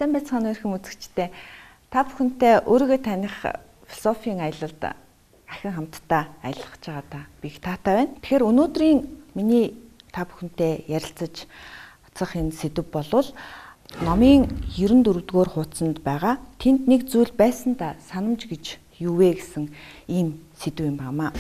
Сайн байцгаана уу эрхэм үзэгчдээ. Та бүхэнтэй өөрийгөө таних философийн аялалд ахин хамтдаа аялах гэж байгаадаа би их таатай байна. Тэгэхээр өнөөдрийн миний та бүхэнтэй ярилцаж оцох энэ сэдэв болвол номын 94-р хуудсанд байгаа тэнд нэг зүйл байсан да санамж гэж юу вэ гэсэн ийм сэдэв юм баамаа.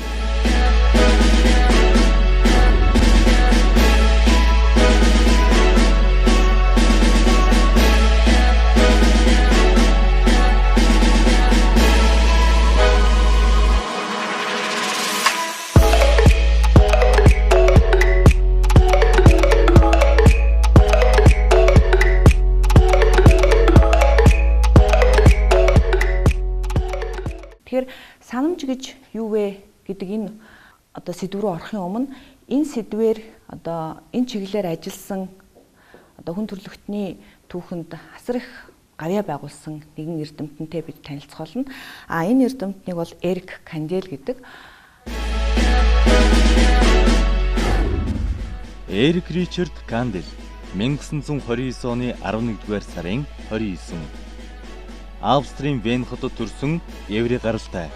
Тэгэхээр санамж гэж юу вэ гэдэг энэ одоо сэдв рүү орохын өмнө энэ сэдвээр одоо энэ чиглэлээр ажилласан одоо хүн төрөлхтний түүхэнд асар их гавьяа байгуулсан нэгэн эрдэмтэнтэй бид танилцах болно. А энэ эрдэмтнийг бол Эрик Кандел гэдэг. Эрик Ричард Кандел 1929 оны 11-р сарын 29. Австрийн Вен хотод төрсөн еврей гаралтай.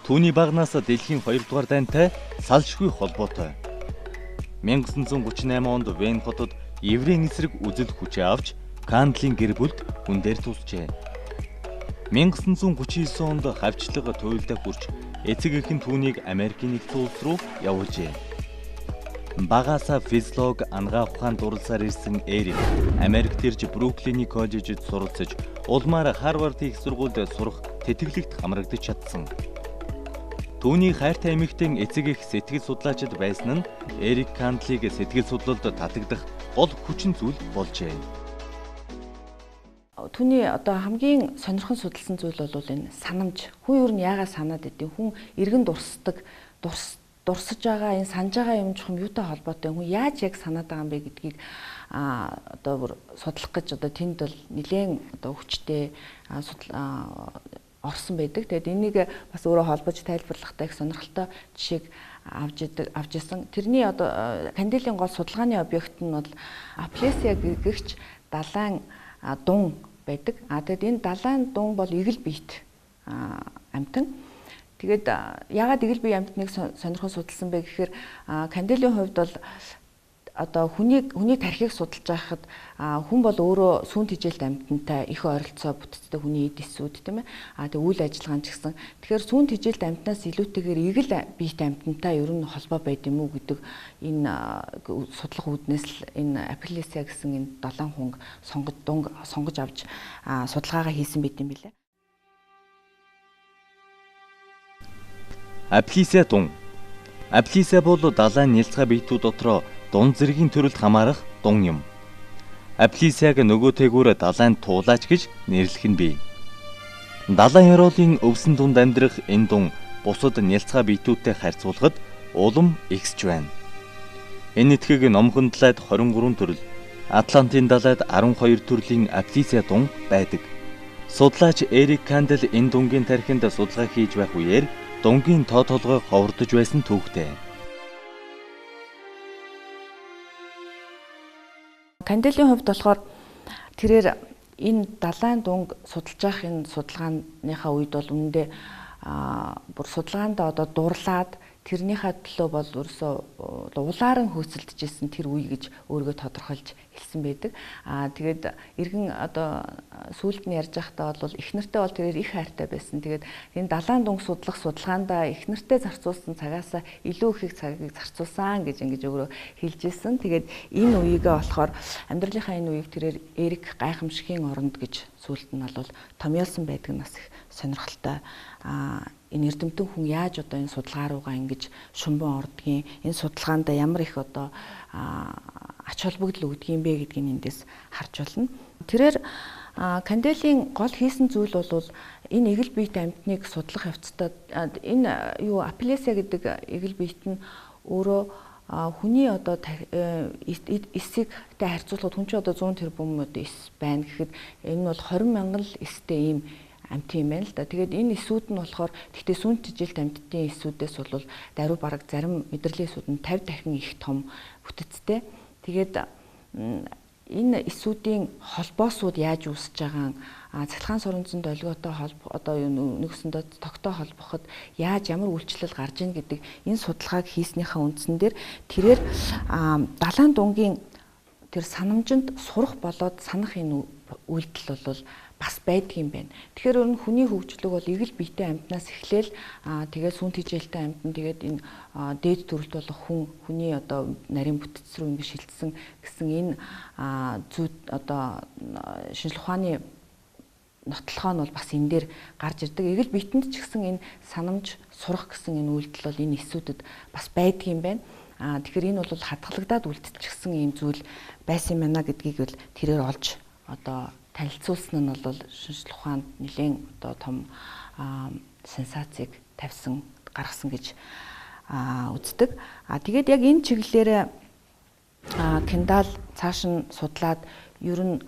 Түүний багнаас дэлхийн 2-р дайнтай салшгүй холбоотой. 1938 онд Вен хотод еврейн эсрэг үзэл хүчээ авч Кандлийн гэр бүлд хүн дээр тусчээ. 1939 онд хавчлага туйлдаа хүрч эцэг эх нь түүнийг Америкийн нэгдсэн улс руу явуулжээ. Багаасаа физиолог анагаа ухаанд дурласаар ирсэн Эрик Америкт ирж Бруклиний коллежид суралцаж улмаар Харвардын их сургуульд сурах тэтгэлэгт хамрагдаж чадсан. Түүний хайртай эмэгтэй эцэг эх сэтгэл судлаачид байсан нь Эрик Кандлыг сэтгэл судлалд татагдах гол хүчин зүйл болжээ. Түүний одоо хамгийн сонирхон судалсан зүйл бол энэ санамж. Хүн юу нь яагаад санаад идэв? Хүн эргэн дурсдаг, дурсаж байгаа энэ санаж байгаа юм чухам юутай холбоотой, хүн яаж яг санаад байгаа юм бэ гэдгийг одоо бүр судлах гэж одоо тэнд бол нэлээд одоо хүчтэй орсон байдаг. Тэгээд энийг бас өөрөө холбож тайлбарлахтай их сонирхолтой жишээг авч исэн. Тэрний одоо Канделийн гол судалгааны объект нь бол Аплесия гэгч далайн дун байдаг. А тэгээд энэ далайн дун бол эгэл биет амьтан. Тэгээд яагаад эгэл бие амьтныг сонирхон судалсан бэ гэхээр Канделийн хувьд бол одоо хүний тархийг судалж байхад хүн бол өөрөө сүүн тэжээлт амьтантай их ойролцоо бүтцтэй хүний эд эсүүд тийм ээ. А тэг үйл ажиллагаа нь ч гэсэн. Тэгэхээр сүүн тэжээлт амьтнаас илүүтэйгээр эгэл биет амьтантай ер нь холбоо байд юм уу гэдэг энэ судлах үүднээс л энэ Аплесия гэсэн энэ долоон хунг сонгож авч судалгаагаа хийсэн байт юм билээ. Аплесия дун. Аплесия бол далайн нялцгай биетүүд дотроо дун зэргийн төрөлд хамаарах дун юм. Аплесиаг нөгөө тээгүүр далайн туулаач гэж нэрлэх нь бий. Далайн ёроолын өвсөн дунд амьдрах энэ дун бусад нялцгай биетүүдтэй харьцуулахад улам ихсэж байна. Энэ этхийг Номхон далайд 23 төрөл, Атлантын далайд 12 төрлийн аплесия дун байдаг. Судлаач Эрик Кандел энэ дунгийн тархинд судалгаа хийж байх үеэр дунгийн тоо толгой ховордож байсан түүхтэй. Канделийн хувьд болохоор тэрээр энэ далайн дунг судалж явах энэ судалгааныхаа үед бол үнэндээ бүр судалгаандаа одоо дурлаад тэрнийхээ төлөө бол ерөөсөө улааран хөөцөлдөж исэн тэр үе гэж өөрийгөө тодорхойлж хэлсэн байдаг. Аа тэгээд эргэн одоо сүүлд нь ярьж байхдаа бол их нартай бол тэрээр их хайртай байсан. Тэгээд энэ далайн дунг судлах судалгаандаа их нартай зарцуулсан цагаасаа илүү ихийг цагийг зарцуулсан гэж ингэж өөрөө хэлж исэн. Тэгээд энэ үеигээ болохоор амьдралынхаа энэ үеийг тэрээр Эрик гайхамшигын оронд гэж сүүлд нь бол томьёолсон байдаг нь бас их сонирхолтой. Энэ эрдэмтэн хүн яаж одоо энэ судалгаа руугаа ингэж шумбан ордгийн, энэ судалгаанд ямар их одоо ач холбогдол өгдөг юм бэ гэдгийг эндээс харж байна. Тэрээр Канделийн гол хийсэн зүйл бол энэ эгэл биет амьтныг судлах явцдаа энэ юу Аплесия гэдэг эгэл биет нь өөрөө хүний одоо эсийг тэ харьцуулахад хүн чинь одоо 100 тэрбум одоо эс байна гэхэд энэ нь бол 20 мянган л эстэй ийм амьтан юм байна л да. Тэгээд энэ эсүүд нь болохоор тэгтээ сүүн тэжээлт амьтдын эсүүдээс бол даруй бараг зарим мэдрэлийн эсүүд нь 50 дахин их том бүтэцтэй. Тэгээд энэ эсүүдийн холбоосууд яаж үүсэж байгаа, цахилгаан суранзан долгиотой холбох одоо нэгсэндээ тогтоо холбоход яаж ямар үйлчлэл гарч ийн гэдэг энэ судалгааг хийснийхээ үндсэн дээр тэрээр далайн дунгийн тэр санамжинд сурах болоод санах энэ үйлдэл бол бас байдгийн байна. Тэгэхээр өөр нь хүний хөгжлөг бол эгэл биетэй амьтнаас эхлээл тэгээд сүүн тэжээлтэй амьтан тэгээд энэ дээд төрөлт болох хүн хүний одоо нарийн бүтэц рүү ингэ шилжсэн гэсэн энэ зүй одоо шинжлэх ухааны нотлохоо нь бол бас энэ дээр гарч ирдэг. Эгэл биетэнд ч гэсэн энэ санамж сурах гэсэн энэ үйлдэл бол энэ эсүүдэд бас байдгийн байна. Тэгэхээр энэ бол хадгалагдаад үлдчихсэн ийм зүйл байсан юм байна гэдгийг бол тэрээр олж одоо танилцуулсан нь бол шинжлэх ухаанд нэлээд одоо том сенсацийг тавьсан гаргасан гэж үздэг. Тэгээд яг энэ чиглэлээр Кендал цааш нь судлаад ер нь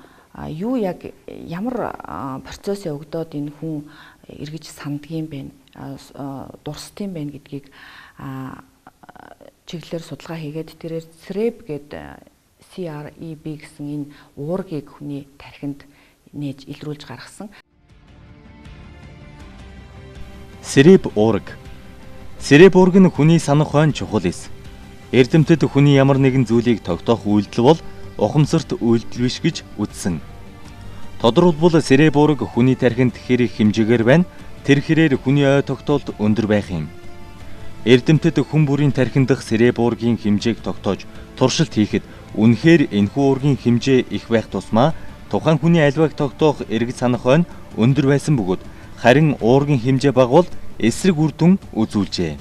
юу яг ямар процесс явагдаад энэ хүн эргэж сандгийн бэ, дурсдгийн бэ гэдгийг чиглэлээр судалгаа хийгээд тэрээр CREB гэдэг CREB гэсэн энэ уургийг хүний тархинд нээж илрүүлж гаргасан. CREB уураг. CREB уураг нь хүний санах хойно чухал эс. Эрдэмтэд хүний ямар нэгэн зүйлийг тогтоох үйлдэл бол ухамсарт үйлдэл биш гэж үзсэн. Тодорхойлбол CREB уураг хүний тархинд хэр их хэмжээгээр байна, тэр хэрээр хүний ой тогтоолт өндөр байх юм. Эрдэмтэд хүн бүрийн тархин дах CREB уургийн хэмжээг тогтоож туршилт хийхэд үнэхээр энэхүү уургийн хэмжээ их байх тусмаа тухайн хүний аливааг тогтоох эргэж санах хойно өндөр байсан бөгөөд харин уургийн хэмжээ бага бол эсрэг үр дүн үзүүлжээ.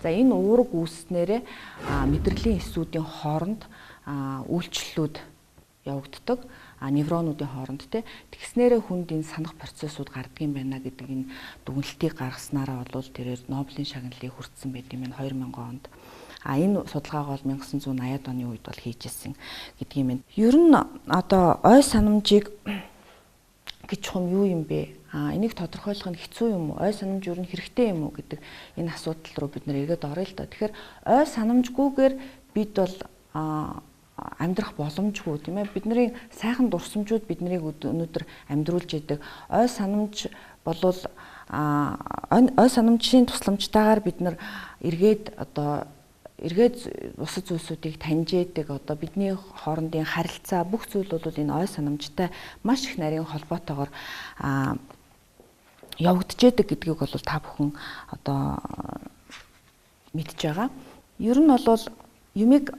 За энэ уураг үүснээрээ мэдрэлийн эсүүдийн хооронд үйлчлэлүүд явагддаг, невронуудын хооронд те. Тэгснээрээ хүнд энэ санах процессууд гардаг юм байна гэдэг энэ дүгнэлтийг гаргаснараа бол тэрээр Нобелийн шагналыг хүртсэн байт юм байна 2000 онд. Энэ судалгааг бол 1980-ад оны үед бол хийжсэн гэдэг юм байна. Ер нь одоо ой санамжийг гэж хум юу юм бэ? Энийг тодорхойлох нь хэцүү юм уу? Ой санамж ер нь хэрэгтэй юм уу гэдэг энэ асуудал руу бид нэр эргээд оръё л доо. Тэгэхээр ой санамжгүйгээр бид бол амьдрах боломжгүй тийм ээ. Бидний сайхан дурсамжууд биднийг өнөөдөр амьдруулж идэг. Ой санамж болвол ой санамжийн тусламжтайгаар бид нар эргээд одоо эргээд бусад зүйлсүүдийг таньж яадаг. Одоо бидний хоорондын харилцаа бүх зүйл бол энэ ой санамжтай маш их нарийн холбоотойгоор явагдчихэдэг гэдгийг бол та бүхэн одоо мэдж байгаа. Ер нь бол юмыг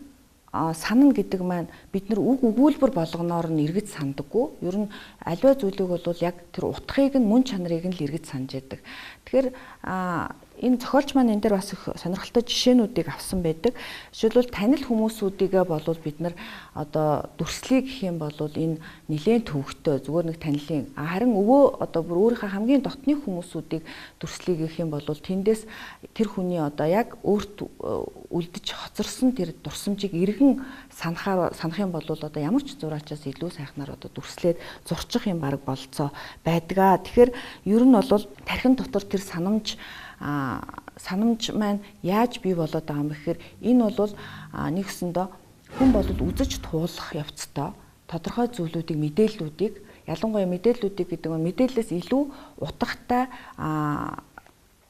санана гэдэг маань бид нар үг өгүүлбэр болгоноор нь эргэж сандаггүй. Ер нь аливаа зүйлийг бол яг тэр утгыг нь мөн чанарыг нь л эргэж санаж яадаг. Тэгэхээр энэ зохиолч маань энэ дээр бас их сонирхолтой жишээнүүдийг авсан байдаг. Жишээлбэл танил хүмүүсүүдийгээ болвол бид нар одоо дүрслэе гэх юм бол энэ нэлээд төвөгтэй зүгээр нэг танилын харин өвөө одоо бүр өөрийнхөө хамгийн дотны хүмүүсүүдийг дүрслэе гэх юм бол тэндээс тэр хүний одоо яг өөрт үлдэж хоцорсон тэр дурсамжийг эргэн санахаар санах юм бол одоо ямар ч зураачаас илүү сайхнаар одоо дүрслээд зурчих юм баг болцоо байдгаа. Тэгэхээр ер нь бол тархин дотор тэр санамж маань яаж бий болоод байгаа юм бэхээр энэ бол нэгсэндээ хүн бол үзэж туулах явцтай тодорхой зүйлүүдийг мэдээллүүдийг ялангуяа мэдээллүүдийг гэдэг нь мэдээллээс илүү утгатай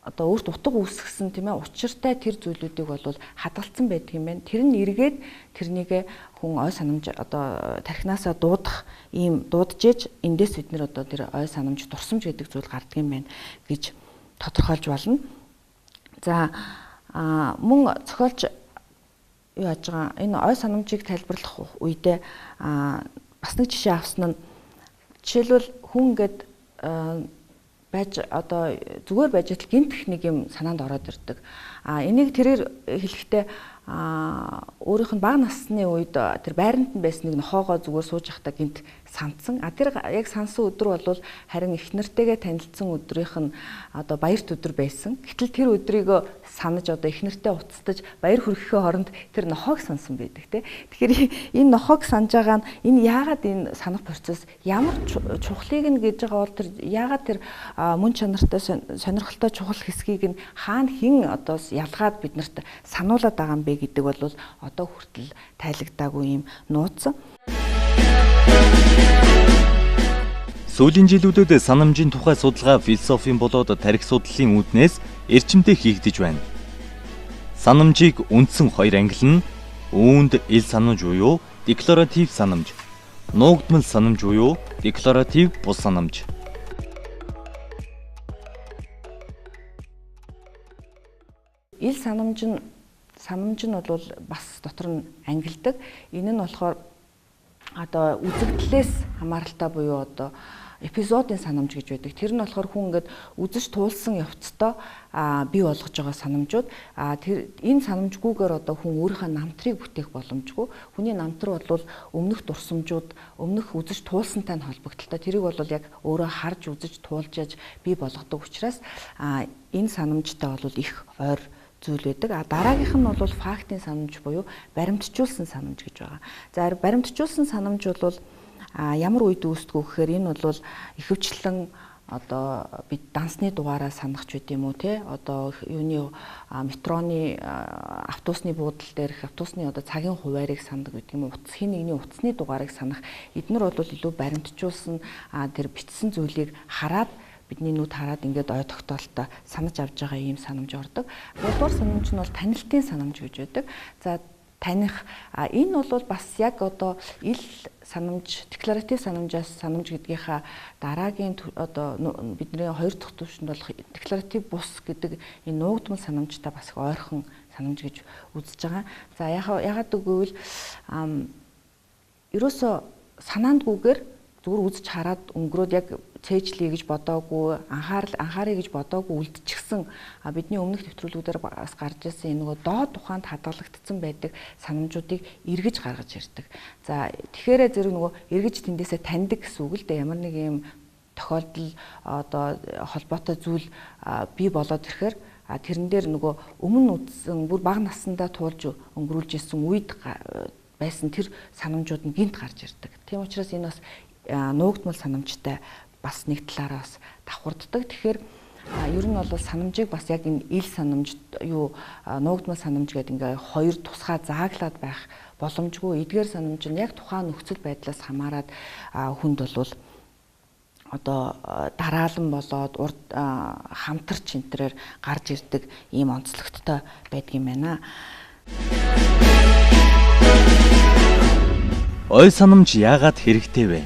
одоо өөрт утга үүсгэсэн тийм ээ учиртай тэр зүйлүүдийг бол хадгалсан байдаг юм байна. Тэр нь эргээд тэрнийг хүн ой санамж одоо тархинаасаа дуудах ийм дуудажээж эндээс бид нэр одоо тэр ой санамж дурсамж гэдэг зүйл гардаг юм байна гэж тодорхойлж болно. За мөн зохиолч юу яаж байгаа энэ ой санамжийг тайлбарлах үедээ бас нэг жишээ авсан нь жишээлбэл хүн ингээд байж одоо зүгээр байж тал гинтх нэг юм санаанд ороод ирдэг. Энийг тэрээр хэлэхдээ өөрийнх нь бага насны үед тэр байранд нь байсан нэг нохоогоо зүгээр сууж байхдаа гинт санасан. А тэр яг сансан өдөр бол харин их нэртэйгээ танилцсан өдрийнх нь одоо баярт өдөр байсан. Гэтэл тэр өдрийгөө санаж одоо их нэртэй уцтаж баяр хүргэхийн хооронд тэр нохойг сансан байдаг те. Тэгэхээр энэ нохойг санаж байгаа нь энэ яагаад энэ санах процесс ямар чухлыг нь гэж байгаа бол тэр яагаад тэр мөн чанартай сонирхолтой чухал хэсгийг нь хаана хэн одоо ялгаад биднэрт сануулад байгаа юм бэ гэдэг бол одоо хүртэл тайлагдаагүй юм нууц. Сүүлийн жилүүдэд санамжийн тухай судалгаа философийн болоод тархи судлалын үүднээс эрчимтэй хийгдэж байна. Санамжийг үндсэн хоёр ангилна. Үүнд ил санамж буюу декларатив санамж, нуугдмал санамж буюу декларатив бус санамж. Ил санамж нь бол бас дотор нь ангилдаг. Энэ нь болохоор одоо үзэгдлээс хамааралтай буюу одоо эпизодын санамж гэж байдаг. Тэр нь болохоор хүн ингээд үзэж туулсан явцдаа бий болгож байгаа санамжууд. Тэр энэ санамжгүйгээр одоо хүн өөрийнхөө намтрыг бүтээх боломжгүй. Хүний намтар бол өмнөх дурсамжууд, өмнөх үзэж туулсантай нь холбогдолтой. Тэрийг бол яг өөрөө харж үзэж туулж яж бий болгодог учраас энэ санамжтай бол их ойр зүйл байдаг. А дараагийнх нь бол фактын санамж буюу баримтжуулсан санамж гэж байгаа. За баримтжуулсан санамж бол ямар үед үүсдэг вэ гэхээр энэ бол ихэвчлэн одоо бид дансны дугаараа санах ч үт юм уу те, одоо юуны метроны автобусны буудал дээрх автобусны одоо цагийн хуваарийг санадаг гэдэг юм уу, утас хин нэгний утасны дугаарыг санах. Эднэр бол илүү баримтжуулсан тэр бичсэн зүйлийг хараад бидний нүд хараад ингээд ой тогтоолтой санаж авч байгаа ийм санамж ордог. Гуравдугаар санамж нь бол танилтын санамж гэж байдаг. За таних энэ бол бас яг одоо ил санамж, декларатив санамжаас санамж гэдгийнхаа дараагийн одоо бидний хоёр дахь түвшинд болох декларатив бус гэдэг энэ нуугдмал санамжтай бас их ойрхон санамж гэж үзэж байгаа. За яагаад гэвэл ерөөсөө санаандгүйгээр зүгээр үзэж хараад өнгөрөөд яг цээжлэе гэж бодоогүй, анхааръя гэж бодоогүй үлдчихсэн. Бидний өмнөх нэвтрүүлгүүдээр бас гарч ирсэн энэ нөгөө доод ухаанд хадгалагдсан байдаг санамжуудыг эргэж гаргаж ирдэг. За тэгэхээр зэрэг нөгөө эргэж тэндээсээ таньдаг гэсэн үг л дээ. Ямар нэг юм тохиолдол одоо холбоотой зүйл бий болоод ирэхээр тэрэн дээр нөгөө өмнө үзсэн бүр бага насндаа туулж өнгөрүүлж исэн үед байсан тэр санамжууд нь гинт гарч ирдэг. Тийм учраас энэ бас нуугдмал санамжтай бас нэг талаараа бас давхарддаг. Тэгэхээр ер нь бол санамжийг бас яг энэ ил санамж юу нуугдмал санамж гэдэг ингээ хоёр тусгай зааглаад байх боломжгүй. Эдгээр санамж нь яг тухайн нөхцөл байдлаас хамаарат хүнд бол одоо дараалан болоод урд хамтарч энтрээр гарч ирдэг ийм онцлогтой байдаг юм байна. Ой санамж яагаад хэрэгтэй вэ?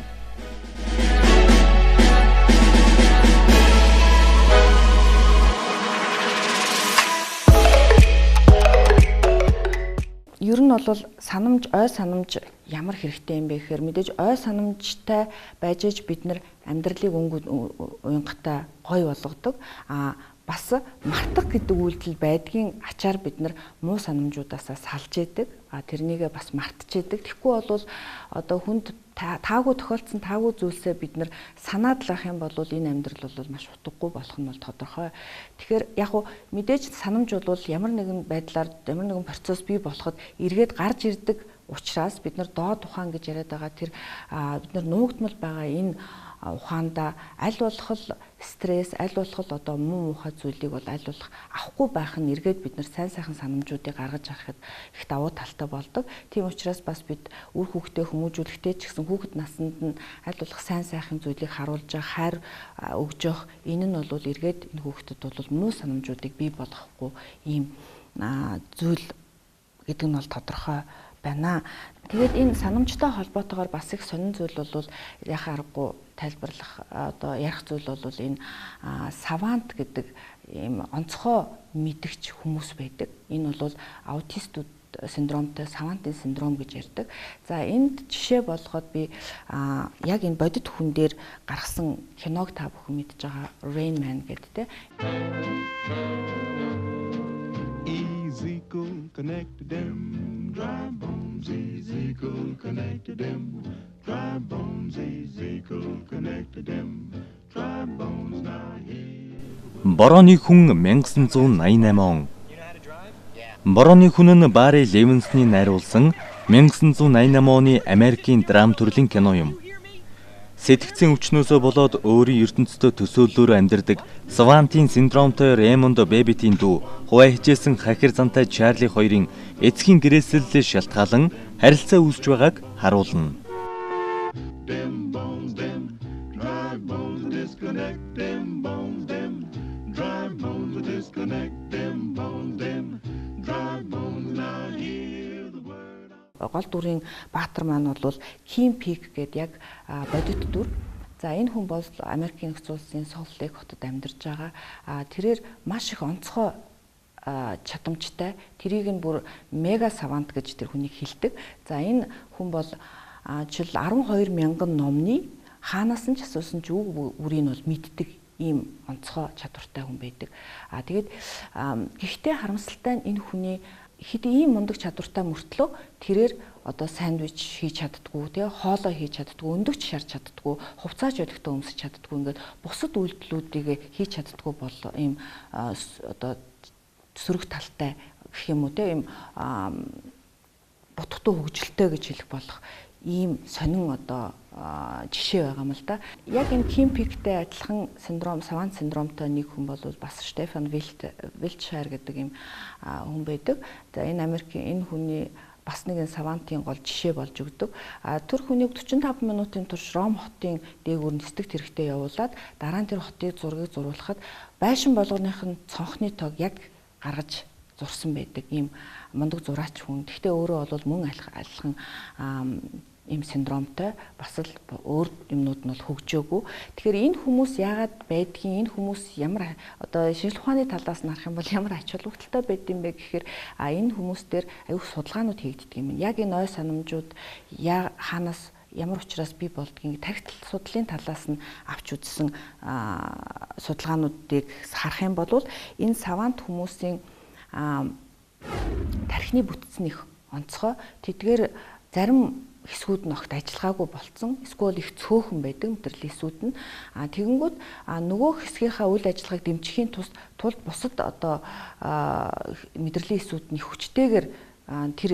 Ер нь бол санамж, ой санамж ямар хэрэгтэй юм бэ гэхээр мэдээж ой санамжтай байж аж бид нар амьдралыг өнгө уянгатай гоё болгодог. А бас мартах гэдэг үйлдэл байдгийн ачаар бид нар муу санамжуудаасаа салж идэг. А тэрнийгээ бас мартчихэдэг. Тэгэхгүй бол одоо хүнд таагүй тохиолдсон таагүй зүйлсээ бид нар санаад л ах юм бол энэ амьдрал бол маш утгагүй болох нь бол тодорхой. Тэгэхээр яг уу мэдээж санамж бол ямар нэгэн байдлаар ямар нэгэн процесс бий болоход эргээд гарч ирдэг учраас бид нар доод ухаан гэж яриад байгаа тэр бид нар нуугдмал байгаа энэ ухаандаа аль болох стресс, аль болох одоо муу муухай зүйлийг бол аль болох авахгүй байх нь эргээд бид нар сайн сайхан санамжуудыг гаргаж харахад их давуу талтай болдог. Тийм учраас бас бид үр хүүхдээ хүмүүжүүлэхдээ ч гэсэн хүүхэд наснд нь аль болох сайн сайхан зүйлийг харуулж байгаа, хайр өгж явах энэ нь бол эргээд энэ хүүхдэд бол муу санамжуудыг бий болгохгүй ийм зүйл гэдэг нь бол тодорхой байна. Тэгээд энэ санамжтай холбоотойгоор бас их сонин зүйл бол яхаа аргагүй тайлбарлах одоо ярих зүйл бол энэ савант гэдэг ийм онцгой мэдгч хүмүүс байдаг. Энэ бол аутистууд синдромтой савантын синдром гэж ярьдаг. За энд жишээ болгоход би яг энэ бодит хүн дээр гаргасан киног та бүхэн мэдж байгаа Rain Man гэдэг те. Ezekiel connected them, dry bones. Ezekiel connected them, Dry bones, Ezekiel connected them. Dry bones now hear. Борооны хүн 1988 он. Борооны хүн нь Барри Левинсны найруулсан 1988 оны Америкийн драм төрлийн кино юм. Сэтгцийн өвчнөөсөө болоод өөрийн ертөнцийн төсөөллөөр амьдардаг Свантийн синдромтой Рэймонд Бэбитийн дүү хуваа хичээсэн хахир зантай Чарли хоёрын эцгийн гэрээсэл шалтгаалan харилцаа үүсэж байгааг харуулна. Them bones, them dry bones, disconnect them bones, them dry bones, disconnect them bones, them dry bones. Now hear the word. Гол дүрийн баатар маань бол Ким Пик гэдэг яг бодит дүр. За энэ хүн бол Америкийн нэгдсэн улсын Солт Лейк хотод амьдарч байгаа. Тэрээр маш их онцгой чадамжтай. Тэрийг нь бүр мега савант гэж тэр хүнийг хэлдэг. За энэ хүн бол жил 12 мянган номны хаанаас нь ч асуусан ч үг бүрийг нь бол мэддэг ийм онцгой чадвартай хүн байдаг. Тэгээд гэхдээ харамсалтай нь энэ хүний хэд ийм мундаг чадвартай мөртлөө тэрээр одоо сандвич хийж чаддгүй, тэгээ хоолой хийж чаддгүй, өндөгч шарж чаддгүй, хувцааж өдөгтөө өмсөж чаддгүй, ингээд бусад үйлдэлүүдийг хийж чаддгүй бол ийм одоо сөрөг талтай гэх юм уу, те ийм бутгтуу хөгжилтэй гэж хэлэх болох ийм сонин одоо жишээ байгаа юм л да. Яг энэ Ким Пиктэй адилхан синдром, савант синдромтой нэг хүн бол бас Штефан Вилтшайр гэдэг ийм хүн байдаг. За энэ Америкийн энэ хүний бас нэгэн савантын гол жишээ болж өгдөг. Тэр хүнийг 45 минутын турш Ром хотын дээгүүр нисдэг тэрэгтээ явуулаад дараа нь тэр хотыг зургийг зуруулахад байшин болгоных нь цонхны тоог яг гаргаж зурсан байдаг ийм мундаг зураач хүн. Гэхдээ өөрөө бол мөн алхам ийм синдромтой бас л өөр юмнууд нь бол хөгжөөгүй. Тэгэхээр энэ хүмүүс яагаад байдгийг, энэ хүмүүс ямар одоо шинжлэх ухааны талаас нь харах юм бол ямар ач холбогдолтой байд юм бэ гэхээр энэ хүмүүс дээр аюух судалгаанууд хийгддэг юм. Яг энэ ой санамжууд хаанаас ямар учраас бий болдгийг тархи судлалын талаас нь авч үзсэн судалгаануудыг харах юм бол энэ савант хүмүүсийн тархины бүтц нь их онцгой. Тэдгээр зарим хэсгүүд нь огт ажиллагаагүй болцсон. Эсвэл их цөөхөн байдаг мэдрэлийн эсүүд нь. Тэгэнгүүт нөгөө хэсгийнхаа үйл ажиллагааг дэмжихийн тулд бусад одоо мэдрэлийн эсүүд нь их хүчтэйгээр тэр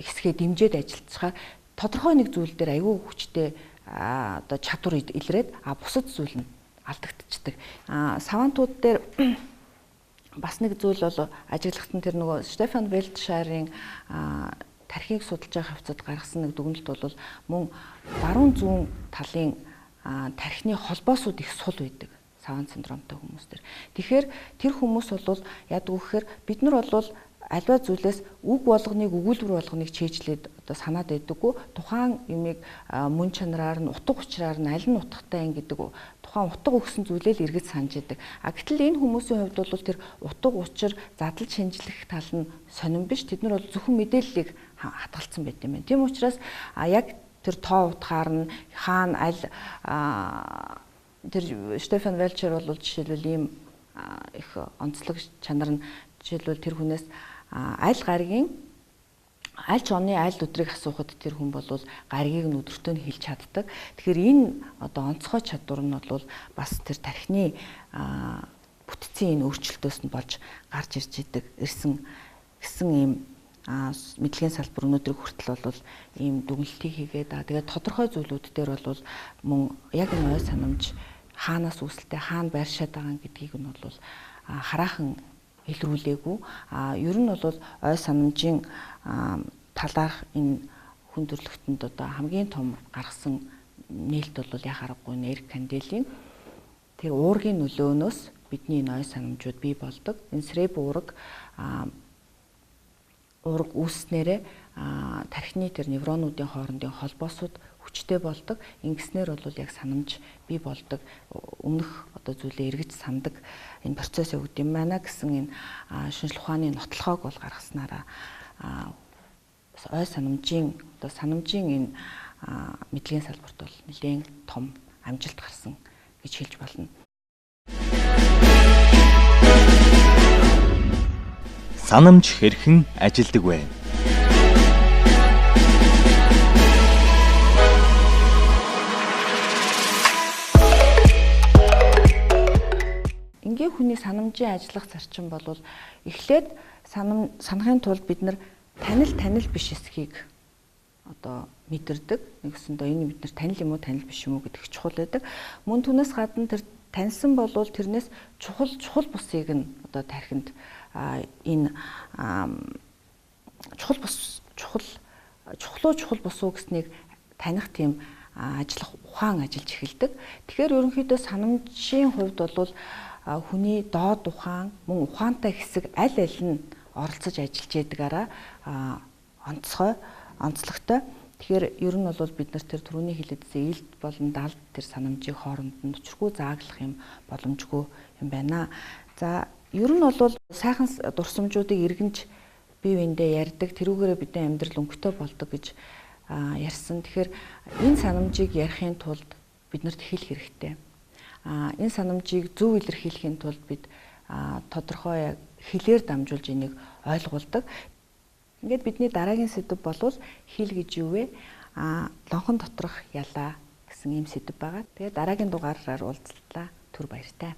хэсгээ дэмжиж ажиллацгаар тодорхой нэг зүйл дээр аюул хүчтэй одоо чадвар илрээд бусад зүйл нь алдагдчихдаг. Савантууд дээр бас нэг зүйл бол ажиглахтан тэр нөгөө Штефан Велтшайрын тархийг судалж байгаа хавцад гаргасан нэг дүгнэлт бол мөн баруун зүүн талын тархины холбоосууд их сул байдаг савант синдромтой хүмүүс төр. Тэгэхээр тэр хүмүүс бол яадаг вэ гэхээр бид нар бол альва зүйлээс үг болгоныг өгүүлбэр болгоныг чийжлээд одоо санаад байдаггүй. Тухайн юмыг мөн чанараар нь утга учраар нь аль нь утгатай юм гэдэг тухайн утга өгсөн зүйлээ л эргэж санаж идэг. Гэтэл энэ хүмүүсийн хувьд бол тэр утга учир задлж шинжлэх тал нь сонин биш. Тэд нар бол зөвхөн мэдээллийг хадгалсан байт юм байна. Тийм учраас яг тэр тоо утгаар нь хаана аль тэр Штефан Велчер бол жишээлбэл ийм их онцлог чанар нь жишээлбэл тэр хүнээс аль гаригийн аль ч оны аль өдрийг асуухад тэр хүн бол гаригийг нь өдөртөө нь хэлж чаддаг. Тэгэхээр энэ одоо онцгой чадвар нь бол бас тэр тархины бүтцийн энэ өөрчлөлтөөс нь болж гарч ирж идэг ирсэн гэсэн ийм мэдлэгийн салбар өнөөдрийг хүртэл бол ийм дүгнэлтийг хийгээд тэгээд тодорхой зүйлүүд дээр бол мөн яг энэ ой санамж хаанаас үүсэлтэй хаана байршаад байгаа гэдгийг нь бол хараахан илрүүлээгүй. Ер нь бол ой санамжийн талаарх энэ хүн төрөлхтөнд одоо хамгийн том гаргасан нээлт бол яхаа аргагүй Эрик Канделийн тэр уургийн нөлөөнөөс бидний энэ ой санамжууд бий болдог. Энэ среб уураг үүснээрээ тархины тэр невронуудын хоорондын холбоосууд хүчтэй болдог. Ингэснээр бол яг санамж бий болдог. Өмнөх одоо зүйлээ эргэж сандаг энэ процесс явагдсан юм байна гэсэн энэ шинжлэх ухааны нотлохоог бол гаргаснараа ой санамжийн одоо санамжийн энэ мэдлэгийн салбарт бол нэлээд том амжилт гарсан гэж хэлж болно. Санамж хэрхэн ажилдаг вэ? хүний санамжийн ажиллах зарчим бол эхлээд санахын тулд бид нар танил биш эсхийг одоо мэдэрдэг. Нэгсэндээ энэ бид нар танил юм уу, танил биш юм уу гэдэг чухал байдаг. Мөн түүнээс гадна тэр таньсан болвол тэрнээс чухал бусыг нь одоо тархинд энэ чухал бус чухал бус уу гэснийг таних тийм ажиллах ухаан ажиллаж эхэлдэг. Тэгэхээр ерөнхийдөө санамжийн хувьд бол хүний доод ухаан мөн ухаантай хэсэг аль аль нь оролцож ажиллаж ядгаараа онцгой, онцлогтой. Тэгэхээр ер нь бол бид нар тэр түрүүний хэлээдсэн илд болон далд тэр санамжийг хооронд нь өчргүү зааглах юм боломжгүй юм байна. За ер нь бол сайхан дурсамжуудыг эргэнж бие биендээ ярьдаг, тэрүүгээрээ бидний амьдрал өнгөтэй болдог гэж ярьсан. Тэгэхээр энэ санамжийг ярихын тулд биднэрт хэл хэрэгтэй. Энэ санамжийг зөв илэрхийлэхийн тулд бид тодорхой хэлээр дамжуулж энийг ойлгуулдаг. Ингээд бидний дараагийн сэдэв болвол хэл гэж юу вэ? Лонхон доторх ялаа гэсэн ийм сэдэв байгаа. Тэгээд дараагийн дугаараар уулзлаа. Түр баяртай.